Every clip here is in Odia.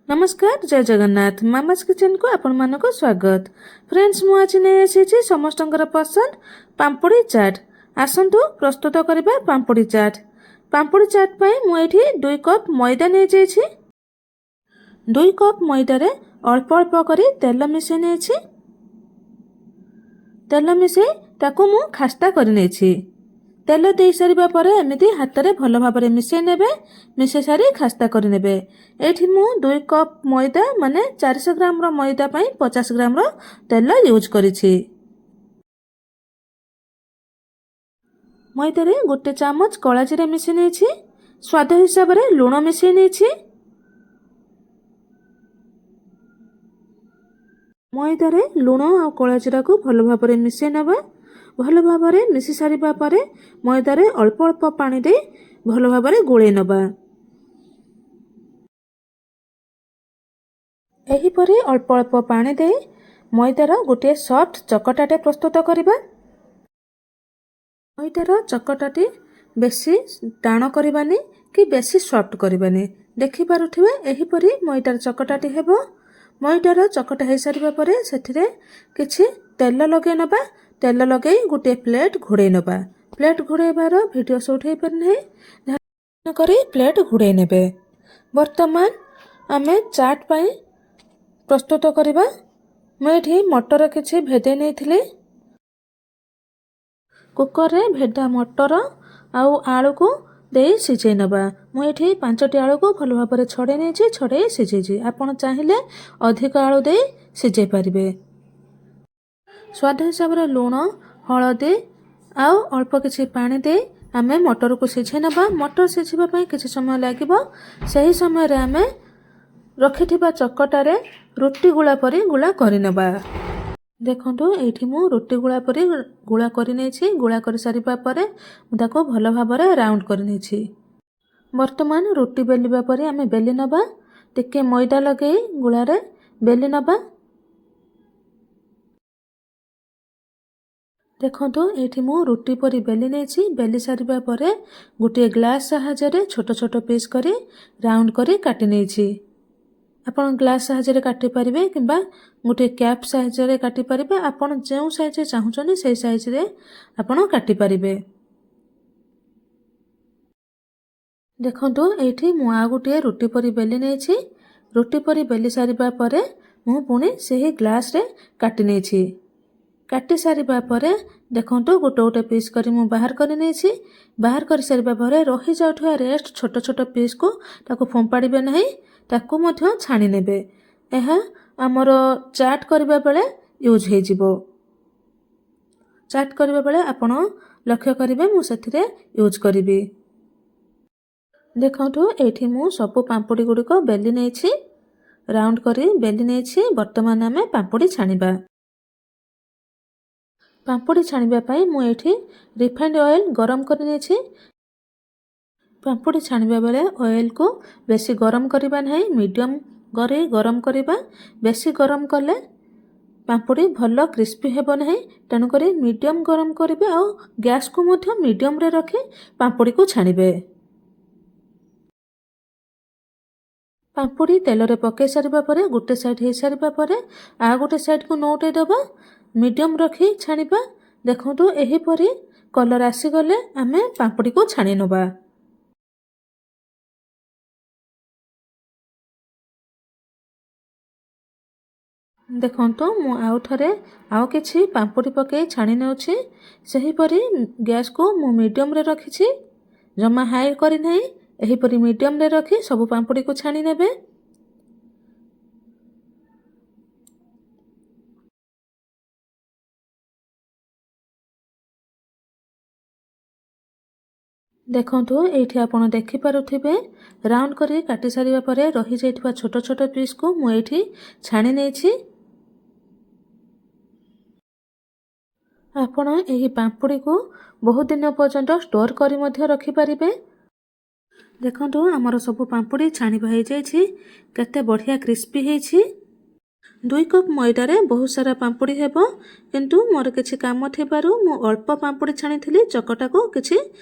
ନମସ୍କାର, ଜୟ ଜଗନ୍ନାଥ। ମାମାସ୍ କିଚେନକୁ ଆପଣମାନଙ୍କୁ ସ୍ୱାଗତ। ଫ୍ରେଣ୍ଡସ୍, ମୁଁ ଆଜି ନେଇ ଆସିଛି ସମସ୍ତଙ୍କର ପସନ୍ଦ ପାମ୍ପୁଡ଼ି ଚାଟ୍। ଆସନ୍ତୁ ପ୍ରସ୍ତୁତ କରିବା ପାମ୍ପୁଡ଼ି ଚାଟ୍। ପାମ୍ପୁଡ଼ି ଚାଟ୍ ପାଇଁ ମୁଁ ଏଇଠି 2 କପ୍ ମଇଦା ନେଇଯାଇଛି। 2 କପ୍ ମଇଦାରେ ଅଳ୍ପ ଅଳ୍ପ କରି ତେଲ ମିଶାଇ ନେଇଛି। ତେଲ ମିଶାଇ ତାକୁ ମୁଁ ଖାସ୍ତା କରିନେଇଛି। ତେଲ ଦେଇସାରିବା ପରେ ଏମିତି ହାତରେ ଭଲ ଭାବରେ ମିଶାଇ ନେବେ। ମିଶାଇ ସାରି ଖାସ୍ତା କରିନେବେ। ଏଇଠି ମୁଁ 2 କପ୍ ମଇଦା, ମାନେ 400 ଗ୍ରାମର ମଇଦା ପାଇଁ 50 ଗ୍ରାମର ତେଲ ୟୁଜ୍ କରିଛି। ମଇଦାରେ 1 ଚାମଚ କଳା ଜିରା ମିଶାଇ ନେଇଛି। ସ୍ୱାଦ ହିସାବରେ ଲୁଣ ମିଶାଇ ନେଇଛି। ମଇଦାରେ ଲୁଣ ଆଉ କଳା ଜିରାକୁ ଭଲ ଭାବରେ ମିଶାଇ ନେବା। ଭଲ ଭାବରେ ମିଶି ସାରିବା ପରେ ମଇଦାରେ ଅଳ୍ପ ଅଳ୍ପ ପାଣି ଦେଇ ଭଲ ଭାବରେ ଗୋଳେଇ ନେବା। ଏହିପରି ଅଳ୍ପ ଅଳ୍ପ ପାଣି ଦେଇ ମଇଦାର ଗୋଟିଏ ସଫ୍ଟ ଚକଟାଟେ ପ୍ରସ୍ତୁତ କରିବା। ମଇଦାର ଚକଟାଟି ବେଶୀ ଟାଣ କରିବାନି କି ବେଶୀ ସଫ୍ଟ କରିବାନି। ଦେଖିପାରୁଥିବେ, ଏହିପରି ମଇଦାର ଚକଟାଟି ହେବ। ମଇଦାର ଚକଟା ହେଇସାରିବା ପରେ ସେଥିରେ କିଛି ତେଲ ଲଗାଇ ନେବା। ତେଲ ଲଗାଇ ଗୋଟିଏ ପ୍ଲେଟ୍ ଘୋଡ଼େଇ ନେବା। ପ୍ଲେଟ୍ ଘୋଡ଼େଇବାର ଭିଡ଼ିଓ ସୁଟ୍ ହେଇପାରିନାହିଁ। ଧ୍ୟାନ କରି ପ୍ଲେଟ୍ ଘୋଡ଼େଇ ନେବେ। ବର୍ତ୍ତମାନ ଆମେ ଚାଟ୍ ପାଇଁ ପ୍ରସ୍ତୁତ କରିବା। ମୁଁ ଏଠି ମଟର କିଛି ଭେଦେଇ ନେଇଥିଲି। କୁକରରେ ଭେଦା ମଟର ଆଉ ଆଳୁକୁ ଦେଇ ସିଝେଇ ନେବା। ମୁଁ ଏଠି ପାଞ୍ଚଟି ଆଳୁକୁ ଭଲ ଭାବରେ ଛଡ଼େଇ ନେଇଛି, ଛଡ଼େଇ ସିଝେଇଛି। ଆପଣ ଚାହିଁଲେ ଅଧିକ ଆଳୁ ଦେଇ ସିଝେଇ ପାରିବେ। ସ୍ୱାଦ ହିସାବରେ ଲୁଣ, ହଳଦୀ ଆଉ ଅଳ୍ପ କିଛି ପାଣି ଦେଇ ଆମେ ମଟରକୁ ସିଝେଇ ନେବା। ମଟର ସିଝିବା ପାଇଁ କିଛି ସମୟ ଲାଗିବ। ସେହି ସମୟରେ ଆମେ ରଖିଥିବା ଚକଟାରେ ରୁଟି ଗୁଳା ପରି ଗୁଳା କରିନେବା। ଦେଖନ୍ତୁ, ଏଇଠି ମୁଁ ରୁଟି ଗୁଳା ପରି ଗୁଳା କରିନେଇଛି। ଗୁଳା କରିସାରିବା ପରେ ମୁଁ ତାକୁ ଭଲ ଭାବରେ ରାଉଣ୍ଡ କରିନେଇଛି। ବର୍ତ୍ତମାନ ରୁଟି ବେଲିବା ପରେ ଆମେ ବେଲି ନେବା। ଟିକେ ମଇଦା ଲଗାଇ ଗୁଳାରେ ବେଲି ନେବା। ଦେଖନ୍ତୁ, ଏଇଠି ମୁଁ ରୁଟି ପରି ବେଲି ନେଇଛି। ବେଲି ସାରିବା ପରେ ଗୋଟିଏ ଗ୍ଲାସ୍ ସାହାଯ୍ୟରେ ଛୋଟ ଛୋଟ ପିସ୍ କରି ରାଉଣ୍ଡ କରି କାଟି ନେଇଛି। ଆପଣ ଗ୍ଲାସ୍ ସାହାଯ୍ୟରେ କାଟି ପାରିବେ କିମ୍ବା ଗୋଟିଏ କ୍ୟାପ୍ ସାହାଯ୍ୟରେ କାଟି ପାରିବେ। ଆପଣ ଯେଉଁ ସାଇଜ୍ରେ ଚାହୁଁଛନ୍ତି, ସେଇ ସାଇଜ୍ରେ ଆପଣ କାଟିପାରିବେ। ଦେଖନ୍ତୁ, ଏଇଠି ମୁଁ ଆଉ ଗୋଟିଏ ରୁଟି ପରି ବେଲି ନେଇଛି। ରୁଟି ପରି ବେଲି ସାରିବା ପରେ ମୁଁ ପୁଣି ସେହି ଗ୍ଲାସ୍ରେ କାଟି ନେଇଛି। କାଟି ସାରିବା ପରେ ଦେଖନ୍ତୁ, ଗୋଟେ ଗୋଟେ ପିସ୍ କରି ମୁଁ ବାହାର କରି ନେଇଛି। ବାହାର କରିସାରିବା ପରେ ରହିଯାଉଥିବା ରେଷ୍ଟ ଛୋଟ ଛୋଟ ପିସ୍କୁ, ତାକୁ ଫୋପାଡ଼ିବେ ନାହିଁ, ତାକୁ ମଧ୍ୟ ଛାଣି ନେବେ। ଏହା ଆମର ଚାଟ୍ କରିବା ବେଳେ ୟୁଜ୍ ହେଇଯିବ। ଚାଟ୍ କରିବା ବେଳେ ଆପଣ ଲକ୍ଷ୍ୟ କରିବେ, ମୁଁ ସେଥିରେ ୟୁଜ୍ କରିବି। ଦେଖନ୍ତୁ, ଏଇଠି ମୁଁ ସବୁ ପାମ୍ପୁଡ଼ି ଗୁଡ଼ିକ ବେଲି ନେଇଛି, ରାଉଣ୍ଡ କରି ବେଲି ନେଇଛି। ବର୍ତ୍ତମାନ ଆମେ ପାମ୍ପୁଡ଼ି ଛାଣିବା। ପାମ୍ପୁଡ଼ି ଛାଣିବା ପାଇଁ ମୁଁ ଏଇଠି ରିଫାଇଣ୍ଡ ଅଏଲ୍ ଗରମ କରିନେଇଛି। ପାମ୍ପୁଡ଼ି ଛାଣିବା ବେଳେ ଅଏଲ୍କୁ ବେଶୀ ଗରମ କରିବା ନାହିଁ, ମିଡ଼ିୟମ୍ କରି ଗରମ କରିବା। ବେଶୀ ଗରମ କଲେ ପାମ୍ପୁଡ଼ି ଭଲ କ୍ରିସ୍ପି ହେବ ନାହିଁ। ତେଣୁକରି ମିଡ଼ିୟମ୍ ଗରମ କରିବେ ଆଉ ଗ୍ୟାସ୍କୁ ମଧ୍ୟ ମିଡ଼ିୟମ୍ରେ ରଖି ପାମ୍ପୁଡ଼ିକୁ ଛାଣିବେ। ପାମ୍ପୁଡ଼ି ତେଲରେ ପକାଇ ସାରିବା ପରେ, ଗୋଟେ ସାଇଡ଼୍ ହେଇସାରିବା ପରେ ଆଉ ଗୋଟେ ସାଇଡ଼୍କୁ ନଉଟେଇ ଦେବା। ମିଡ଼ିୟମ୍ ରଖି ଛାଣିବା। ଦେଖନ୍ତୁ, ଏହିପରି କଲର୍ ଆସିଗଲେ ଆମେ ପାମ୍ପୁଡ଼ିକୁ ଛାଣି ନେବା। ଦେଖନ୍ତୁ, ମୁଁ ଆଉ ଥରେ ଆଉ କିଛି ପାମ୍ପୁଡ଼ି ପକାଇ ଛାଣି ନେଉଛି। ସେହିପରି ଗ୍ୟାସ୍କୁ ମୁଁ ମିଡ଼ିୟମ୍ରେ ରଖିଛି, ଜମା ହାଇ କରିନାହିଁ। ଏହିପରି ମିଡ଼ିୟମ୍ରେ ରଖି ସବୁ ପାମ୍ପୁଡ଼ିକୁ ଛାଣି ନେବେ। ଦେଖନ୍ତୁ, ଏଇଠି ଆପଣ ଦେଖିପାରୁଥିବେ, ରାଉଣ୍ଡ କରି କାଟି ସାରିବା ପରେ ରହିଯାଇଥିବା ଛୋଟ ଛୋଟ ପିସ୍କୁ ମୁଁ ଏଇଠି ଛାଣି ନେଇଛି। ଆପଣ ଏହି ପାମ୍ପୁଡ଼ିକୁ ବହୁତ ଦିନ ପର୍ଯ୍ୟନ୍ତ ଷ୍ଟୋର୍ କରି ମଧ୍ୟ ରଖିପାରିବେ। ଦେଖନ୍ତୁ, ଆମର ସବୁ ପାମ୍ପୁଡ଼ି ଛାଣିବା ହେଇଯାଇଛି। କେତେ ବଢ଼ିଆ କ୍ରିସ୍ପି ହେଇଛି। 2 କପ୍ ମଇଦାରେ ବହୁତ ସାରା ପାମ୍ପୁଡ଼ି ହେବ, କିନ୍ତୁ ମୋର କିଛି କାମ ଥିବାରୁ ମୁଁ ଅଳ୍ପ ପାମ୍ପୁଡ଼ି ଛାଣିଥିଲି। ଚକଟାକୁ କିଛି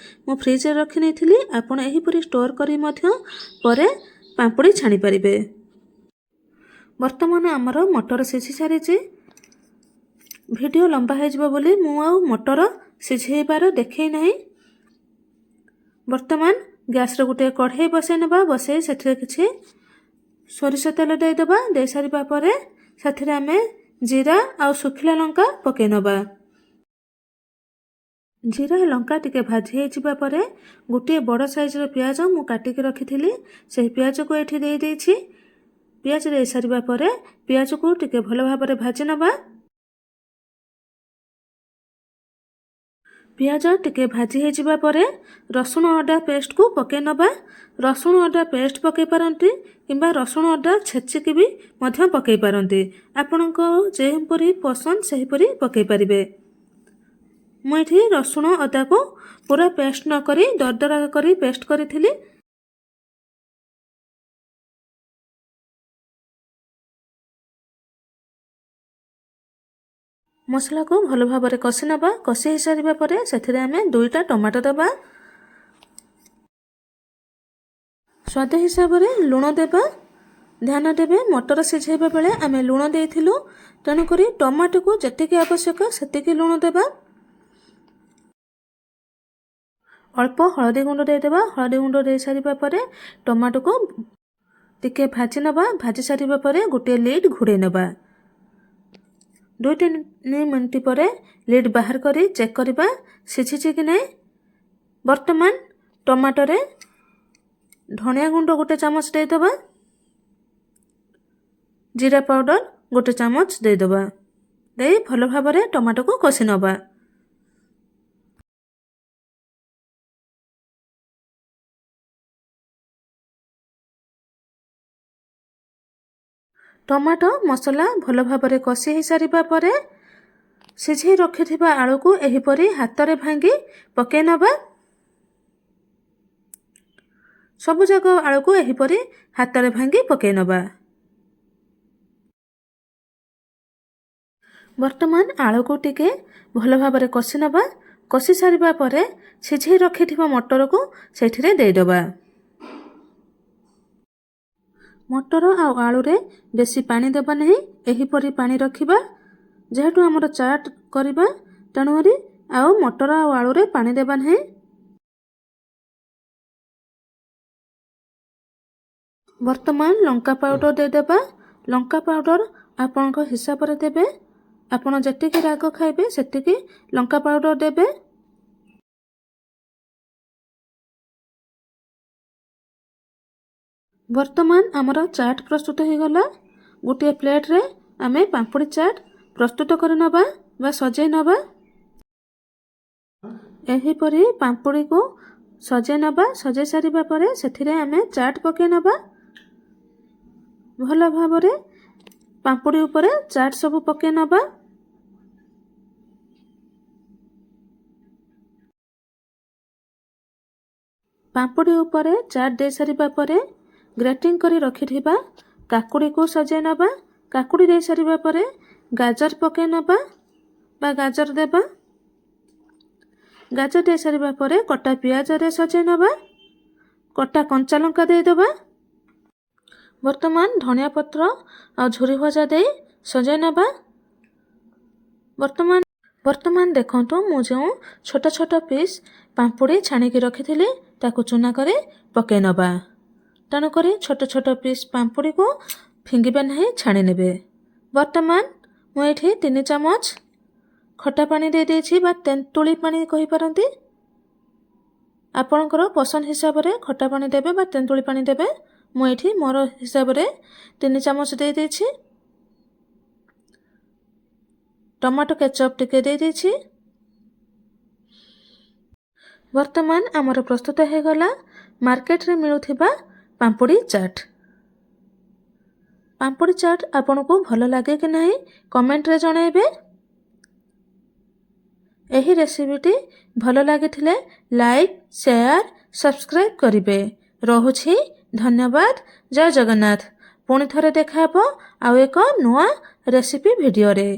ମୁଁ ଫ୍ରିଜରେ ରଖିନେଇଥିଲି। ଆପଣ ଏହିପରି ଷ୍ଟୋର୍ କରି ମଧ୍ୟ ପରେ ପାମ୍ପୁଡ଼ି ଛାଣିପାରିବେ। ବର୍ତ୍ତମାନ ଆମର ମଟର ସିଝି ସାରିଛି। ଭିଡ଼ିଓ ଲମ୍ବା ହେଇଯିବ ବୋଲି ମୁଁ ଆଉ ମଟର ସିଝେଇବାର ଦେଖେଇ ନାହିଁ। ବର୍ତ୍ତମାନ ଗ୍ୟାସ୍ରେ ଗୋଟିଏ କଢ଼େଇ ବସେଇ ନେବା। ବସେଇ ସେଥିରେ କିଛି ସୋରିଷ ତେଲ ଦେଇଦେବା। ଦେଇସାରିବା ପରେ ସେଥିରେ ଆମେ ଜିରା ଆଉ ଶୁଖିଲା ଲଙ୍କା ପକାଇ ନେବା। ଜିରା ଲଙ୍କା ଟିକେ ଭାଜି ହେଇଯିବା ପରେ ଗୋଟିଏ ବଡ଼ ସାଇଜ୍ର ପିଆଜ ମୁଁ କାଟିକି ରଖିଥିଲି, ସେହି ପିଆଜକୁ ଏଠି ଦେଇଦେଇଛି। ପିଆଜ ଦେଇସାରିବା ପରେ ପିଆଜକୁ ଟିକେ ଭଲ ଭାବରେ ଭାଜି ନେବା। ପିଆଜ ଟିକେ ଭାଜି ହେଇଯିବା ପରେ ରସୁଣ ଅଦା ପେଷ୍ଟକୁ ପକାଇ ନେବା। ରସୁଣ ଅଦା ପେଷ୍ଟ ପକାଇ ପାରନ୍ତି କିମ୍ବା ରସୁଣ ଅଦା ଛେଚିକି ବି ମଧ୍ୟ ପକାଇ ପାରନ୍ତି। ଆପଣଙ୍କ ଯେଉଁପରି ପସନ୍ଦ ସେହିପରି ପକାଇ ପାରିବେ। ମୁଁ ଏଠି ରସୁଣ ଅଦାକୁ ପୁରା ପେଷ୍ଟ ନ କରି ଦରଦରା କରି ପେଷ୍ଟ କରିଥିଲି। ମସଲାକୁ ଭଲ ଭାବରେ କଷି ନେବା। କଷି ହେଇସାରିବା ପରେ ସେଥିରେ ଆମେ 2ଟା ଟମାଟୋ ଦେବା। ସ୍ୱାଦ ହିସାବରେ ଲୁଣ ଦେବା। ଧ୍ୟାନ ଦେବେ, ମଟର ସିଝାଇବା ବେଳେ ଆମେ ଲୁଣ ଦେଇଥିଲୁ, ତେଣୁକରି ଟମାଟୋକୁ ଯେତିକି ଆବଶ୍ୟକ ସେତିକି ଲୁଣ ଦେବା। ଅଳ୍ପ ହଳଦୀ ଗୁଣ୍ଡ ଦେଇଦେବା। ହଳଦୀ ଗୁଣ୍ଡ ଦେଇସାରିବା ପରେ ଟମାଟୋକୁ ଟିକେ ଭାଜି ନେବା। ଭାଜି ସାରିବା ପରେ ଗୋଟିଏ ଲିଡ୍ ଘୋଡ଼େଇ ନେବା। 2-3 ମିନିଟ୍ ପରେ ଲିଡ୍ ବାହାର କରି ଚେକ୍ କରିବା ସିଝିଛି କି ନାହିଁ। ବର୍ତ୍ତମାନ ଟମାଟୋରେ ଧନିଆ ଗୁଣ୍ଡ 1 ଚାମଚ ଦେଇଦେବା। ଜିରା ପାଉଡ଼ର 1 ଚାମଚ ଦେଇଦେବା। ଦେଇ ଭଲ ଭାବରେ ଟମାଟୋକୁ କଷି ନେବା। ଟମାଟୋ ମସଲା ଭଲ ଭାବରେ କଷି ହେଇସାରିବା ପରେ ସିଝେଇ ରଖିଥିବା ଆଳୁକୁ ଏହିପରି ହାତରେ ଭାଙ୍ଗି ପକାଇ ନେବା। ସବୁଯାକ ଆଳୁକୁ ଏହିପରି ହାତରେ ଭାଙ୍ଗି ପକାଇ ନେବା। ବର୍ତ୍ତମାନ ଆଳୁକୁ ଟିକେ ଭଲ ଭାବରେ କଷି ନେବା। କଷି ସାରିବା ପରେ ସିଝେଇ ରଖିଥିବା ମଟରକୁ ସେଇଥିରେ ଦେଇଦେବା। ମଟର ଆଉ ଆଳୁରେ ବେଶୀ ପାଣି ଦେବା ନାହିଁ, ଏହିପରି ପାଣି ରଖିବା। ଯେହେତୁ ଆମର ଚାଟ୍ କରିବା, ତେଣୁକରି ଆଉ ମଟର ଆଉ ଆଳୁରେ ପାଣି ଦେବା ନାହିଁ। ବର୍ତ୍ତମାନ ଲଙ୍କା ପାଉଡ଼ର ଦେଇଦେବା। ଲଙ୍କା ପାଉଡ଼ର ଆପଣଙ୍କ ହିସାବରେ ଦେବେ। ଆପଣ ଯେତିକି ରାଗ ଖାଇବେ ସେତିକି ଲଙ୍କା ପାଉଡ଼ର ଦେବେ। ବର୍ତ୍ତମାନ ଆମର ଚାଟ୍ ପ୍ରସ୍ତୁତ ହେଇଗଲା। ଗୋଟିଏ ପ୍ଲେଟ୍ରେ ଆମେ ପାମ୍ପୁଡ଼ି ଚାଟ୍ ପ୍ରସ୍ତୁତ କରିନେବା ବା ସଜେଇ ନେବା। ଏହିପରି ପାମ୍ପୁଡ଼ିକୁ ସଜେଇ ନେବା। ସଜେଇ ସାରିବା ପରେ ସେଥିରେ ଆମେ ଚାଟ୍ ପକାଇ ନେବା। ଭଲ ଭାବରେ ପାମ୍ପୁଡ଼ି ଉପରେ ଚାଟ୍ ସବୁ ପକାଇ ନେବା। ପାମ୍ପୁଡ଼ି ଉପରେ ଚାଟ୍ ଦେଇସାରିବା ପରେ ଗ୍ରେଟିଂ କରି ରଖିଥିବା କାକୁଡ଼ିକୁ ସଜେଇ ନେବା। କାକୁଡ଼ି ଦେଇସାରିବା ପରେ ଗାଜର ପକାଇ ନେବା ବା ଗାଜର ଦେବା। ଗାଜର ଦେଇସାରିବା ପରେ କଟା ପିଆଜରେ ସଜେଇ ନେବା। କଟା କଞ୍ଚା ଲଙ୍କା ଦେଇଦେବା। ବର୍ତ୍ତମାନ ଧନିଆ ପତ୍ର ଆଉ ଝୁରି ଭଜା ଦେଇ ସଜେଇ ନେବା। ବର୍ତ୍ତମାନ ଦେଖନ୍ତୁ, ମୁଁ ଯେଉଁ ଛୋଟ ଛୋଟ ପିସ୍ ପାମ୍ପୁଡ଼ି ଛାଣିକି ରଖିଥିଲି ତାକୁ ଚୁନା କରି ପକାଇ ନେବା। ତେଣୁକରି ଛୋଟ ଛୋଟ ପିସ୍ ପାମ୍ପୁଡ଼ିକୁ ଫିଙ୍ଗିବେ ନାହିଁ, ଛାଣି ନେବେ। ବର୍ତ୍ତମାନ ମୁଁ ଏଇଠି 3 ଚାମଚ ଖଟା ପାଣି ଦେଇଦେଇଛି ବା ତେନ୍ତୁଳି ପାଣି କହିପାରନ୍ତି। ଆପଣଙ୍କର ପସନ୍ଦ ହିସାବରେ ଖଟା ପାଣି ଦେବେ ବା ତେନ୍ତୁଳି ପାଣି ଦେବେ। ମୁଁ ଏଇଠି ମୋର ହିସାବରେ 3 ଚାମଚ ଦେଇଦେଇଛି। ଟମାଟୋ କେଚଅପ୍ ଟିକେ ଦେଇଦେଇଛି। ବର୍ତ୍ତମାନ ଆମର ପ୍ରସ୍ତୁତ ହେଇଗଲା ମାର୍କେଟରେ ମିଳୁଥିବା ପାମ୍ପୁଡ଼ି ଚାଟ୍। ପାମ୍ପୁଡ଼ି ଚାଟ୍ ଆପଣଙ୍କୁ ଭଲ ଲାଗେ କି ନାହିଁ କମେଣ୍ଟରେ ଜଣାଇବେ। ଏହି ରେସିପିଟି ଭଲ ଲାଗିଥିଲେ ଲାଇକ୍, ସେୟାର, ସବସ୍କ୍ରାଇବ୍ କରିବେ। ରହୁଛି, ଧନ୍ୟବାଦ। ଜୟ ଜଗନ୍ନାଥ। ପୁଣି ଥରେ ଦେଖା ହେବ ଆଉ ଏକ ନୂଆ ରେସିପି ଭିଡ଼ିଓରେ।